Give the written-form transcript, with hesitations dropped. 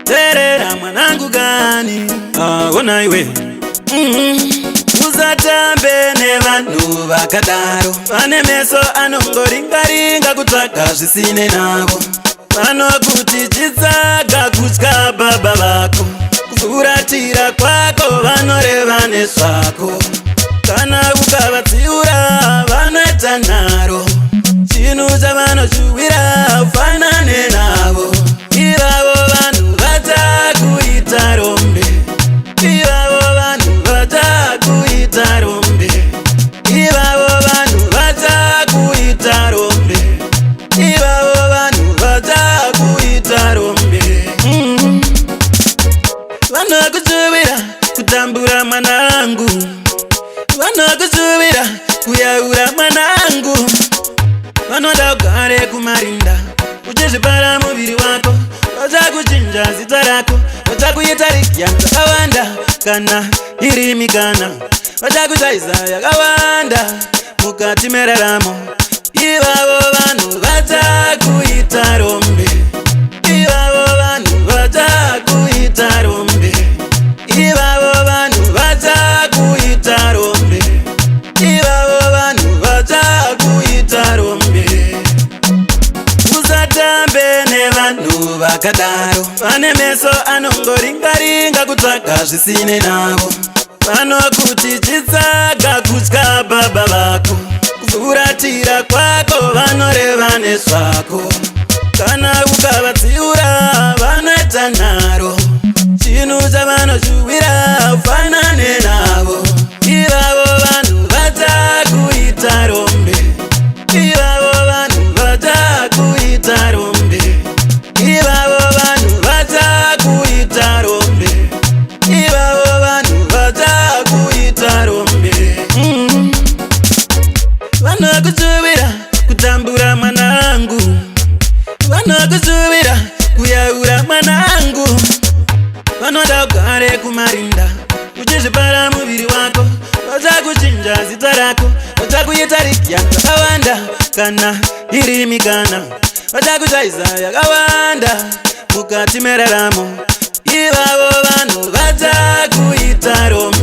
Teerera mwanangu kani, ona iwe. Usatambe nevanhu vakadaro, vane meso anongoringaringa kutsvaga zvisine navo. Vanokuti chitsaga kutya baba vako, kufuratira kwako vanoreva nezvako. Kana ukavatsiura vanoita nharo, chinhu chavanoshuwira ufanane navo. Ivavo vanhu vachakuita rombe, ivavo vanhu vachakuita rombe, ivavo vanhu vachakuita rombe, ivavo vanhu vachakuita rombe. Vanokushuvira kutambura mwanangu, vanokushuvira kuyaura mwanangu. Vanoda ugare kumarinda uchizvipara muviri wako, vachakuchinja zita rako, vachakuita rigya zvakawanda. Kana iri mikana vachakushayisa yakawanda mukati meraramo. Ivavo vanhu vachakuita rombe, ivavo vanhu vachakuita rombe, ivavo vanhu vachakuita rombe, ivavo vanhu vachakuita rombe. Usatambe nevanhu vakadaro, vane meso anongoringaringa kutsvaga zvisine navo. Vanokuti chitsaga kutya baba vako, kufuratira kwako vanoreva nezvako. Kana ukavatsiura vanoita nharo, chinhu chavanoshuwira ufanane navo. Ivavo vanhu vachakuita rombe, ivavo vanhu vachakuita rombe, ivavo vanhu vachakuita rombe, ivavo vanhu vachakuita rombe. Vanokushuvira kutambura mwanangu, vanokushuvira kuyaura mwanangu. Vanoda ugare kumarinda uchizvipara muviri wako, vachakuchinja zita rako, vachakuita rigya zvakawanda. Kana iri mikana vachakushayisa yakawanda mukati meraramo. Ivavo vanhu vachakuita rombe.